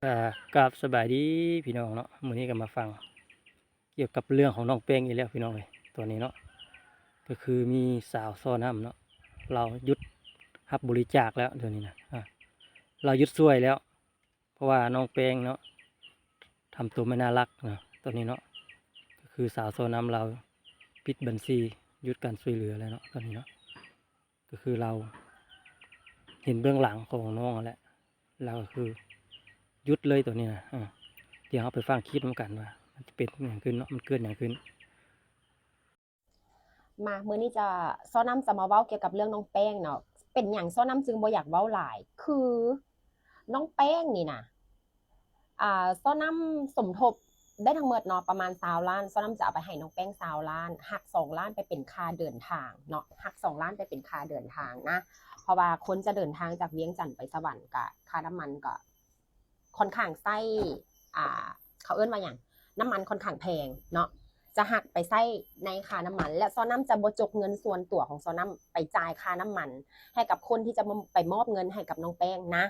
ກາ ກາບສະບາຍດີພີ່ນ້ອງເນາະ, ມື້ນີ້ກໍມາຟັງກ່ຽວກັບເລື່ອງຂອງນ້ອງແປ້ງອີກແລ້ວພີ່ນ້ອງເອີຍ. ຕອນນີ້ເນາະ ກໍຄືມີສາວຊໍນ້ຳເນາະ ລາວຢຸດຮັບບໍລິຈາກແລ້ວ ດຽວນີ້ນະ ອາ ລາວຢຸດຊ່ວຍແລ້ວ ເພາະວ່ານ້ອງແປ້ງເນາະ ທຳຕົວບໍ່ໜ້າຮັກເນາະ ຕອນນີ້ເນາະ. ກໍຄືສາວຊໍນ້ຳລາວປິດບັນຊີ ຢຸດການຊ່ວຍເຫຼືອແລ້ວເນາະ ຕອນນີ້ເນາະ. ກໍຄືລາວເຫັນເບື້ອງຫຼັງຂອງນ້ອງຫັ້ນແຫຼະ ລາວກໍຄືຢຸດເລີຍໂຕນີ້ນະ. ເອີ ດຽວເຮົາໄປຟັງຄລິບນຳກັນວ່າມັນຈະເປັນຫຍັງຂຶ້ນເນາະ ມັນເກີດຫຍັງຂຶ້ນ. ມາ ມື້ນີ້ຈະ ຊໍນ້ຳຈະມາເວົ້າກ່ຽວກັບເລື່ອງນ້ອງແປ້ງເນາະ. ເປັນຫຍັງຊໍນ້ຳຈຶ່ງບໍ່ຢາກເວົ້າຫຼາຍ ຄືນ້ອງແປ້ງນີ້ນະ ອ່າ ຊໍນ້ຳສົມທົບໄດ້ທັງໝົດເນາະ ປະມານຊາວລ້ານ ຊໍນ້ຳຈະເອົາໄປໃຫ້ນ້ອງແປ້ງຊາວລ້ານ ຫັກສອງລ້ານໄປເປັນຄ່າເດີນທາງເນາະ ຫັກສອງລ້ານໄປເປັນຄ່າເດີນທາງນະ. ເພາະວ່າຄົນຈະເດີນທາງຈາກວຽງຈັນໄປສະຫວັນ ກະຄ່ານ້ຳມັນກໍຄ່ອນຂ້າງໃຊ້ ອ່າ ເຂົາເອີ້ນວ່າຫຍັງ ນ້ຳມັນຄ່ອນຂ້າງແພງເນາະ ຈະຫັກໄປໃຊ້ໃນຄ່ານ້ຳມັນ ແລະ ຊໍນ້ຳຈະບໍ່ຈົກເງິນສ່ວນຕົວຂອງຊໍນ້ຳໄປຈ່າຍຄ່ານ້ຳມັນໃຫ້ກັບຄົນທີ່ຈະມາ ໄປມອບເງິນໃຫ້ກັບນ້ອງແປ້ງນະ.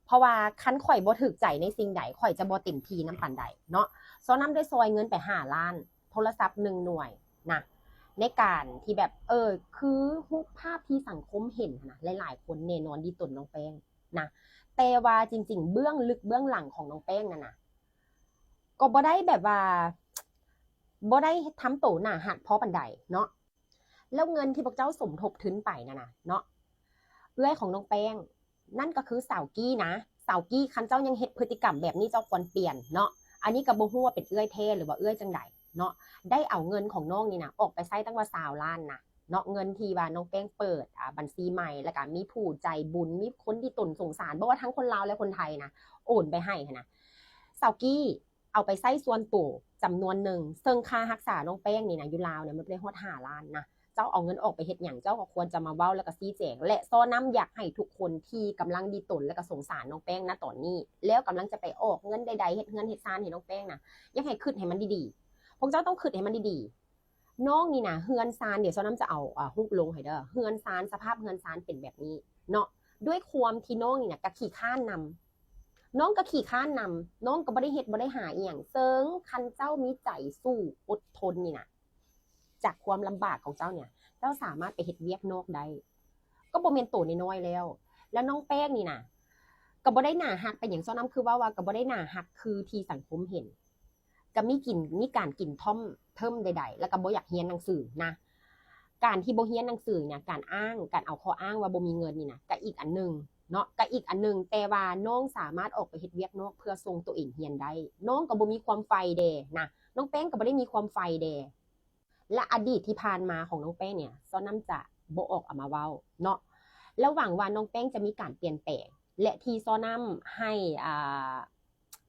ເພາະວ່າຄັນຂ້ອຍບໍ່ຖືກໃຈໃນສິ່ງໃດ ຂ້ອຍຈະບໍ່ເຕັມທີ່ນຳປານໃດເນາະ. ຊໍນ້ຳໄດ້ຊ່ອຍເງິນໄປຫ້າລ້ານ ໂທລະສັບໜຶ່ງໜ່ວຍນະ ໃນການທີ່ແບບ ເອີ ຄືຮູບພາບທີ່ສັງຄົມເຫັນຫັ້ນນະ ຫຼາຍໆຄົນແນ່ນອນດີຕົນນ້ອງແປ້ງນະ. ແຕ່ວ່າຈິງໆ ເບື້ອງລຶກເບື້ອງຫຼັງຂອງນ້ອງແປ້ງນັ້ນນະ ກໍບໍ່ໄດ້ແບບວ່າ ບໍ່ໄດ້ທຳໂຕໜ້າຮັກພໍປານໃດເນາະ. ແລ້ວເງິນທີ່ພວກເຈົ້າສົມທົບທຶນໄປນັ້ນນະເນາະ ເອື້ອຍຂອງນ້ອງແປ້ງ ນັ້ນກໍຄືສາວກີ້ນະ. ສາວກີ້ ຄັນເຈົ້າຍັງເຮັດພຶດຕິກຳແບບນີ້ ເຈົ້າຄວນປ່ຽນເນາະ. ອັນນີ້ກໍບໍ່ຮູ້ວ່າເປັນເອື້ອຍແທ້ ຫຼືວ່າເອື້ອຍຈັ່ງໃດເນາະ. ໄດ້ເອົາເງິນຂອງນ້ອງນີ້ນະ ອອກໄປໃຊ້ຕັ້ງວ່າຊາວລ້ານນະເນາະ ເງິນທີ່ວ່ານ້ອງແປ້ງເປີດ ອ່າ ບັນຊີໃໝ່ ແລ້ວກໍມີຜູ້ໃຈບຸນ ມີຄົນທີ່ຕົນສົງສານ ບໍ່ວ່າທັງຄົນລາວ ແລະ ຄົນໄທນະ ໂອນໄປໃຫ້ຫັ້ນນະ. ສາວກີ້ ເອົາໄປໃຊ້ສ່ວນໂຕຈຳນວນໜຶ່ງ ເຊິ່ງຄ່າຮັກສານ້ອງແປ້ງນີ້ນະ ຢູ່ລາວນີ້ມັນບໍ່ໄດ້ຮອດຫ້າລ້ານນະ. ເຈົ້າເອົາເງິນອອກໄປເຮັດຫຍັງ ເຈົ້າກໍຄວນຈະມາເວົ້າ ແລ້ວກໍຊີ້ແຈງ ແລະ ຊໍນ້ຳຢາກໃຫ້ທຸກຄົນທີ່ກຳລັງດີຕົນ ແລະ ກໍສົງສານນ້ອງແປ້ງນະຕອນນີ້ ແລ້ວກຳລັງຈະໄປອອກເງິນໃດໆ ເຮັດເຮືອນເຮັດຊານໃຫ້ນ້ອງແປ້ງນະ ຢາກໃຫ້ຄິດໃຫ້ມັນດີໆ. ພວກເຈົ້າຕ້ອງຄິດໃຫ້ມັນດີໆ. ນ້ອງນີ້ນະ ເຮືອນຊານ ດຽວຊໍນ້ຳຈະເອົາ ອາ ຮູບລົງໃຫ້ເດີ ເຮືອນຊານ ສະພາບເຮືອນຊານເປັນແບບນີ້ເນາະ. ດ້ວຍຄວາມທີ່ນ້ອງນີ້ນະ ກະຂີ້ຄ້ານນຳ ນ້ອງກະຂີ້ຄ້ານນຳ ນ້ອງກໍບໍ່ໄດ້ເຮັດບໍ່ໄດ້ຫາອີ່ຫຍັງ ເຊິ່ງຄັນເຈົ້າມີໃຈສູ້ອົດທົນນີ້ນະ ຈາກຄວາມລຳບາກຂອງເຈົ້ານີ້ ເຈົ້າສາມາດໄປເຮັດວຽກນອກໄດ້ ກໍບໍ່ແມ່ນໂຕນ້ອຍໆແລ້ວ. ແລ້ວນ້ອງແປ້ງນີ້ນະ ກໍບໍ່ໄດ້ໜ້າຮັກປານຫຍັງ ຊໍນ້ຳຄືເວົ້າວ່າ ກໍບໍ່ໄດ້ໜ້າຮັກຄືທີ່ສັງຄົມເຫັນ ກໍມີກິນ ມີການກິນທ່ອມເທີມໃດໆ ແລ້ວກໍບໍ່ຢາກຮຽນໜັງສືນະ. ການທີ່ບໍ່ຮຽນໜັງສືນະ ການອ້າງ ການເອົາຂໍ້ອ້າງວ່າບໍ່ມີເງິນນີ້ນະ ກໍອີກອັນໜຶ່ງເນາະ ກໍອີກອັນໜຶ່ງ ແຕ່ວ່ານ້ອງສາມາດອອກໄປເຮັດວຽກນອກເພື່ອສົ່ງໂຕເອງຮຽນໄດ້ ນ້ອງກໍບໍ່ມີຄວາມໃຝ່ແດ່ນະ ນ້ອງແປ້ງກໍບໍ່ໄດ້ມີຄວາມໃຝ່ແດ່. ແລະ ອະດີດທີ່ຜ່ານມາຂອງນ້ອງແປ້ງນີ້ ຊໍນ້ຳຈະບໍ່ອອກເອົາມາເວົ້າເນາະ ແລະ ຫວັງວ່ານ້ອງແປ້ງຈະມີການປ່ຽນແປງ ແລະ ທີ່ຊໍນ້ຳໃຫ້ ອ່າ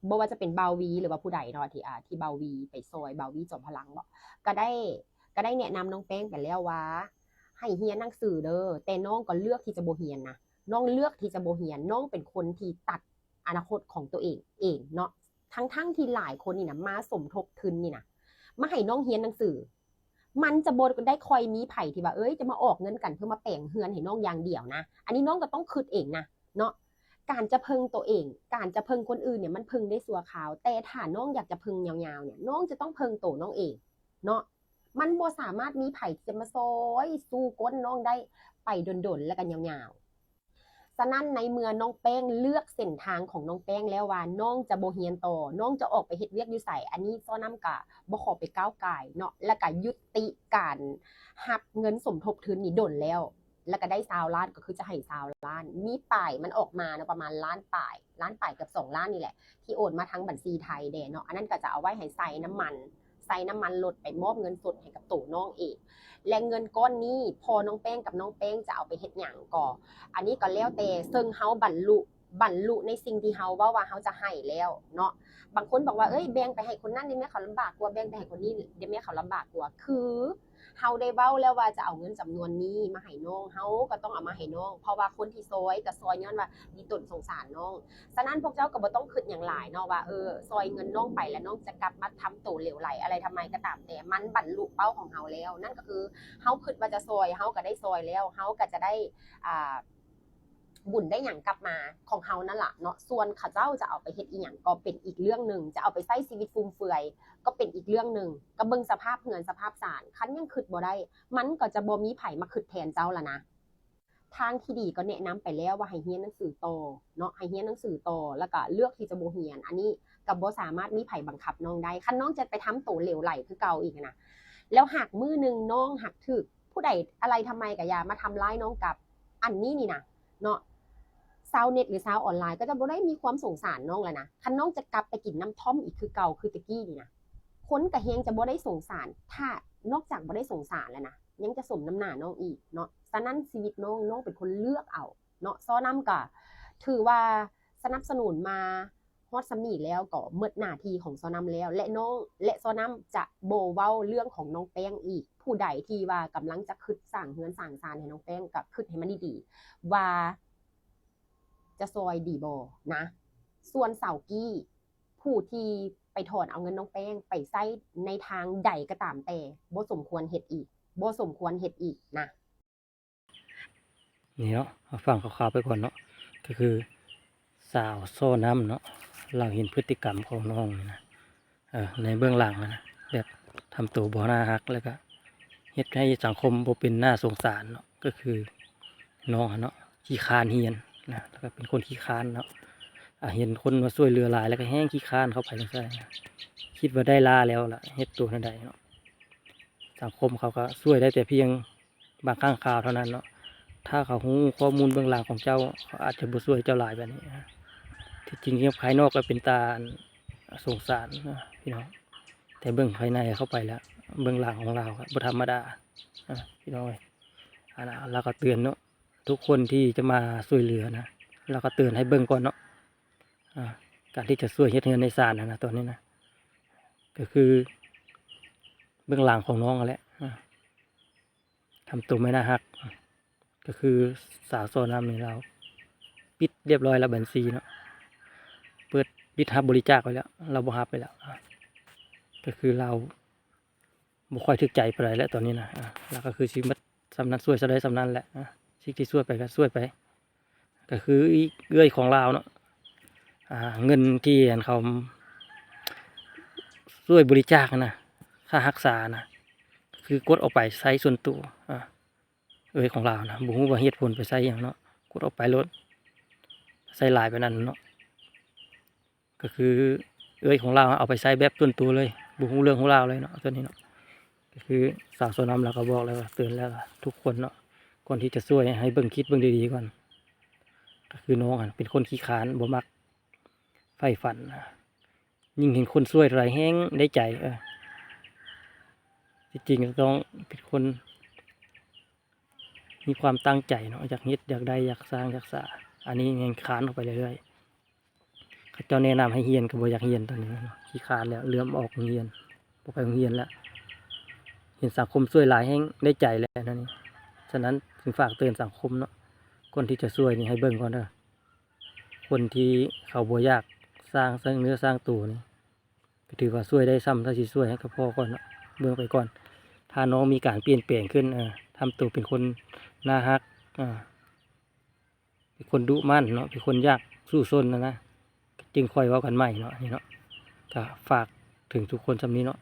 ບໍ່ວ່າຈະເປັນບ່າວວີ ຫຼືວ່າຜູ້ໃດເນາະ ທີ່ ອ່າ ທີ່ບ່າວວີໄປຊ່ອຍ ບ່າວວີ ຈອມພະລັງເບາະ ກໍໄດ້ ກໍໄດ້ແນະນຳນ້ອງແປ້ງໄປແລ້ວວ່າ ໃຫ້ຮຽນໜັງສືເດີ ແຕ່ນ້ອງກໍເລືອກທີ່ຈະບໍ່ຮຽນນະ ນ້ອງເລືອກທີ່ຈະບໍ່ຮຽນ ນ້ອງເປັນຄົນທີ່ຕັດອະນາຄົດຂອງໂຕເອງເອງເນາະ. ທັງໆທີ່ຫຼາຍຄົນນີ້ນະ ມາສົມທົບທຶນນີ້ນະ ມາໃຫ້ນ້ອງຮຽນໜັງສື ມັນຈະບໍ່ໄດ້ຄ່ອຍມີໃຜທີ່ວ່າ ເອີຍ ຈະມາອອກເງິນກັນເພື່ອມາແປງເຮືອນໃຫ້ນ້ອງຢ່າງດຽວນະ ອັນນີ້ນ້ອງກໍຕ້ອງຄິດເອງນະເນາະ. ການຈະເພິ່ງໂຕເອງ ການຈະເພິ່ງຄົນອື່ນນີ້ ມັນເພິ່ງໄດ້ຊົ່ວຄາວ ແຕ່ຖ້ານ້ອງຢາກຈະເພິ່ງຍາວໆນີ້ ນ້ອງຈະຕ້ອງເພິ່ງໂຕນ້ອງເອງເນາະ. ມັນບໍ່ສາມາດມີໃຜທີ່ຈະມາຊ່ອຍຊູ້ກົ້ນນ້ອງໄດ້ໄປດົນໆ ແລ້ວກໍຍາວໆ. ສະນັ້ນ ໃນເມື່ອນ້ອງແປ້ງເລືອກເສັ້ນທາງຂອງນ້ອງແປ້ງແລ້ວວ່າ ນ້ອງຈະບໍ່ຮຽນຕໍ່ ນ້ອງຈະອອກໄປເຮັດວຽກຢູ່ໃສ ອັນນີ້ຊໍນ້ຳກະບໍ່ຂໍໄປກ້າວກ່າຍເນາະ ແລ້ວກະຍຸຕິການຮັບເງິນສົມທົບທຶນນີ້ດົນແລ້ວ ແລ້ວກະໄດ້ຊາວລ້ານ ກໍຄືຈະໃຫ້ຊາວລ້ານ ມີປາຍມັນອອກມາເນາະ ປະມານລ້ານປາຍ ລ້ານປາຍເກືອບສອງລ້ານນີ້ແຫຼະ ທີ່ໂອນມາທາງບັນຊີໄທແດ່ເນາະ. ອັນນັ້ນກໍຈະເອົາໄວ້ໃຫ້ໃສ່ນ້ຳມັນ ໃສ່ນ້ຳມັນລົດໄປມອບເງິນສົດໃຫ້ກັບໂຕນ້ອງເອງ ແລະ ເງິນກ້ອນນີ້ພໍ່ນ້ອງແປ້ງກັບນ້ອງແປ້ງຈະເອົາໄປເຮັດຫຍັງກໍ ອັນນີ້ກໍແລ້ວແຕ່ ເຊິ່ງເຮົາບັນລຸ ບັນລຸໃນສິ່ງທີ່ເຮົາເວົ້າວ່າເຮົາຈະໃຫ້ແລ້ວເນາະ. ບາງຄົນບອກວ່າ ເອີຍ ແບ່ງໄປໃຫ້ຄົນນັ້ນໄດ້ແມ້ ເຂົາລຳບາກກວ່າ ແບ່ງໄປໃຫ້ຄົນນີ້ໄດ້ແມ້ ເຂົາລຳບາກກວ່າ ຄືເຮົາໄດ້ເວົ້າແລ້ວວ່າຈະເອົາເງິນຈຳນວນນີ້ມາໃຫ້ນ້ອງ ເຮົາກໍຕ້ອງເອົາມາໃຫ້ນ້ອງ ເພາະວ່າຄົນທີ່ຊ່ອຍກໍຊ່ອຍຍ້ອນວ່າມີຕົນສົງສານນ້ອງ. ສະນັ້ນ ພວກເຈົ້າກໍບໍ່ຕ້ອງຄິດຫຍັງຫຼາຍເນາະວ່າ ເອີ ຊ່ອຍເງິນນ້ອງໄປແລ້ວນ້ອງຈະກັບມາທຳໂຕເຫຼວໄຫຼອະໄລທຳໄມກໍຕາມແຕ່ ມັນບັນລຸເປົ້າຂອງເຮົາແລ້ວ ນັ້ນກໍຄືເຮົາຄິດວ່າຈະຊ່ອຍ ເຮົາກໍໄດ້ຊ່ອຍແລ້ວ ເຮົາກໍຈະໄດ້ ອ່າ ບຸນໄດ້ຫຍັງກັບມາຂອງເຮົານັ້ນລະເນາະ. ສ່ວນເຂົາເຈົ້າຈະເອົາໄປເຮັດອີ່ຫຍັງກໍເປັນອີກເລື່ອງໜຶ່ງ, ຈະເອົາໄປໃຊ້ຊີວິດຟຸມເຟືອຍກໍເປັນອີກເລື່ອງໜຶ່ງ, ກໍເບິ່ງສະພາບເຮືອນສະພາບຊານ. ຄັນຍັງຄິດບໍ່ໄດ້ ມັນກໍຈະບໍ່ມີໃຜມາຄິດແທນເຈົ້າລະນະ. ທາງທີ່ດີກໍແນະນຳໄປແລ້ວວ່າໃຫ້ຮຽນໜັງສືຕໍ່ເນາະ, ໃຫ້ຮຽນໜັງສືຕໍ່ ແລ້ວກໍເລືອກທີ່ຈະບໍ່ຮຽນ, ອັນນີ້ກໍບໍ່ສາມາດມີໃຜບັງຄັບນ້ອງໄດ້. ຄັນນ້ອງຈະໄປທຳໂຕເຫຼວໄຫຼຄືເກົ່າອີກນະ, ແລ້ວຫາກມື້ໜຶ່ງນ້ອງຫາກຖືກຜູ້ໃດອະໄລທຳໄມກໍຢ່າມາທຳຮ້າຍນ້ອງກັບ. ອັນນີ້ນີ້ນະເນາະ, ຊາວເນັດ ຫຼື ຊາວອອນລາຍກໍຈະບໍ່ໄດ້ມີຄວາມສົງສານນ້ອງແລ້ວນະ. ຄັນນ້ອງຈະກັບໄປກິນນ້ຳທ່ອມອີກຄືເກົ່າ ຄືແຕ່ກີ້ນີ້ນະ, ຄົນກໍແຮງຈະບໍ່ໄດ້ສົງສານ. ຖ້ານອກຈາກບໍ່ໄດ້ສົງສານແລ້ວນະ, ຍັງຈະສົມນ້ຳໜ້ານ້ອງອີກເນາະ. ສະນັ້ນຊີວິດນ້ອງ, ນ້ອງເປັນຄົນເລືອກເອົາເນາະ. ຊາວນຳກໍຖືວ່າສະໜັບສະໜູນມາຮອດສ່ຳນີ້ແລ້ວ ກໍໝົດໜ້າທີ່ຂອງຊາວນຳແລ້ວ ແລະ ນ້ອງ ແລະ ຊາວນຳຈະບໍ່ເວົ້າເລື່ອງຂອງນ້ອງແປ້ງອີກ. ຜູ້ໃດທີ່ວ່າກຳລັງຈະຄິດສ້າງເຮືອນສ້າງຊານໃຫ້ນ້ອງແປ້ງ ກໍຄິດໃຫ້ມັນດີໆ ວ່າຈະຊ່ອຍດີບໍ່ນະ. ສ່ວນສາວກີ້ ຜູ້ທີ່ໄປຖອນເອົາເງິນນ້ອງແປ້ງໄປໃຊ້ໃນທາງໃດກໍຕາມແຕ່ ບໍ່ສົມຄວນເຮັດອີກ, ບໍ່ສົມຄວນເຮັດອີກນະ. ນີ້ເນາະ ເຮົາຟັງຄ່າວໆໄປກ່ອນເນາະ, ກໍຄືສາວຊາວນຳເນາະ ລາວເຫັນພຶດຕິກຳຂອງນ້ອງນີ້ນະ ເອີ ໃນເບື້ອງຫຼັງນະ ແບບທຳໂຕບໍ່ໜ້າຮັກ ແລ້ວກໍເຮັດໃຫ້ສັງຄົມບໍ່ເປັນໜ້າສົງສານເນາະ. ກໍຄືນ້ອງຫັ້ນເນາະ ຂີ້ຄ້ານຮຽນນະ, ແລ້ວກໍເປັນຄົນຂີ້ຄ້ານເນາະ. ອາ ເຫັນຄົນມາຊ່ວຍເຫຼືອຫຼາຍ ແລ້ວກໍແຮ່ງຂີ້ຄ້ານເຂົ້າໄປຈັ່ງຊັ້ນ, ຄິດວ່າໄດ້ລ້າແລ້ວລະ ເຮັດໂຕແນວໃດເນາະ. ສັງຄົມເຂົາກໍຊ່ວຍໄດ້ແຕ່ພຽງ ບາງຄັ້ງຄາວເທົ່ານັ້ນເນາະ. ຖ້າເຂົາຮູ້ຂໍ້ມູນເບື້ອງຫຼັງຂອງເຈົ້າ ເຂົາອາດຈະບໍ່ຊ່ວຍເຈົ້າຫຼາຍປານນີ້ນະ. ທີ່ຈິງພາຍນອກກໍເປັນຕາສົງສານນະພີ່ນ້ອງ, ແຕ່ເບິ່ງພາຍໃນເຂົ້າໄປແລ້ວ ເບື້ອງຫຼັງຂອງລາວກໍບໍ່ທຳມະດານະພີ່ນ້ອງເອີຍ. ອັນນະ ລາວກໍເຕືອນເນາະ, ທຸກຄົນທີ່ຈະມາຊ່ວຍເຫຼືອນະ ລາວກໍເຕືອນໃຫ້ເບິ່ງກ່ອນເນາະ. ອາ ການທີ່ຈະຊ່ວຍເຮັດເຮືອນໃຫ້ຊານຫັ້ນນະ ຕອນນີ້ນະ ກໍຄືເບື້ອງຫຼັງຂອງນ້ອງຫັ້ນແຫຼະ. ອາ ທຳໂຕບໍ່ໜ້າຮັກ ກໍຄືສາວຊາວນຳນີ້ລາວປິດລຽບຮ້ອຍແລ້ວບັນຊີເນາະ, ເປີດ ປິດຮັບບໍລິຈາກໄວ້ແລ້ວ, ລາວບໍ່ຮັບໄປແລ້ວ. ກໍຄືລາວບໍ່ຄ່ອຍຖືກໃຈປານໃດແລ້ວຕອນນີ້ນະ. ອາ ລາວກໍຄືຊິໝົດສ່ຳນັ້ນ, ຊ່ວຍຊະໄດ້ສ່ຳນັ້ນແຫຼະ. ອາ ສິ່ງທີ່ຊ່ວຍໄປກໍຊ່ວຍໄປ. ກໍຄືເອື້ອຍຂອງລາວເນາະ ອ່າ ເງິນທີ່ອັນເຂົາຊ່ວຍບໍລິຈາກນະ ຄ່າຮັກສານະ ຄືກົດອອກໄປໃຊ້ສ່ວນຕົວ. ອ່າ ເອື້ອຍຂອງລາວນະ ບໍ່ຮູ້ວ່າເຫດຜົນໄປໃຊ້ຫຍັງເນາະ, ກົດອອກໄປໂລດ ໃຊ້ຫຼາຍປານນັ້ນເນາະ. ກໍຄືເອື້ອຍຂອງລາວເອົາໄປໃຊ້ແບບສ່ວນຕົວເລີຍ, ບໍ່ຮູ້ເລື່ອງຮູ້ລາວເລີຍເນາະ ຕົວນີ້ເນາະ. ກໍຄືສາວໂຊນຳລາວກໍບອກແລ້ວ ເຕືອນແລ້ວ ທຸກຄົນເນາະ, ກ່ອນທີ່ຈະຊ່ວຍໃຫ້ເບິ່ງຄິດເບິ່ງດີໆກ່ອນ. ກໍຄືນ້ອງຫັ້ນເປັນຄົນຂີ້ຄ້ານ ບໍ່ມັກໃຝ່ຝັນ, ຍິ່ງເຫັນຄົນຊ່ວຍເທົ່າໃດແຮ່ງໄດ້ໃຈ. ເອີ ທີ່ຈິງຕ້ອງເປັນຄົນ ມີຄວາມຕັ້ງໃຈເນາະ, ຢາກເຮັດ ຢາກໄດ້ ຢາກສ້າງ ຢາກສາ. ອັນນີ້ຍັງຄ້ານອອກໄປເລື້ອຍໆ. ເຂົາເຈົ້າແນະນຳໃຫ້ຮຽນກໍບໍ່ຢາກຮຽນຕອນນີ້ເນາະ, ຂີ້ຄ້ານແລ້ວ, ເລີ່ມອອກໂຮງຮຽນ, ບໍ່ໄປໂຮງຮຽນແລ້ວ. ເຫັນສັງຄົມຊ່ວຍຫຼາຍແຮ່ງໄດ້ໃຈແລ້ວນັ້ນ. ສະນັ້ນຈຶ່ງຝາກເຕືອນສັງຄົມເນາະ, ຄົນທີ່ຈະຊ່ວຍນີ້ໃຫ້ເບິ່ງກ່ອນເດີ. ຄົນທີ່ເຂົາບໍ່ຢາກສ້າງ ສ້າງເນື້ອສ້າງໂຕນີ້ ກໍຖືວ່າຊ່ວຍໄດ້ສ່ຳເທົ່າຊິຊ່ວຍໃຫ້ກໍພໍກ່ອນເນາະ, ເບິ່ງໄປກ່ອນ. ຖ້ານ້ອງມີການປ່ຽນແປງຂຶ້ນ, ເອີ ທຳໂຕເປັນຄົນໜ້າຮັກ, ເປັນຄົນດຸໝັ່ນເນາະ, ເປັນຄົນຢາກສູ້ຊົນຫັ້ນນະ, ຈຶ່ງຄ່ອຍເວົ້າກັນໃໝ່ເນາະ. ນີ້ເນາະ ກໍຝາກເຖິງທຸກຄົນສ່ຳນີ້ເນາະ.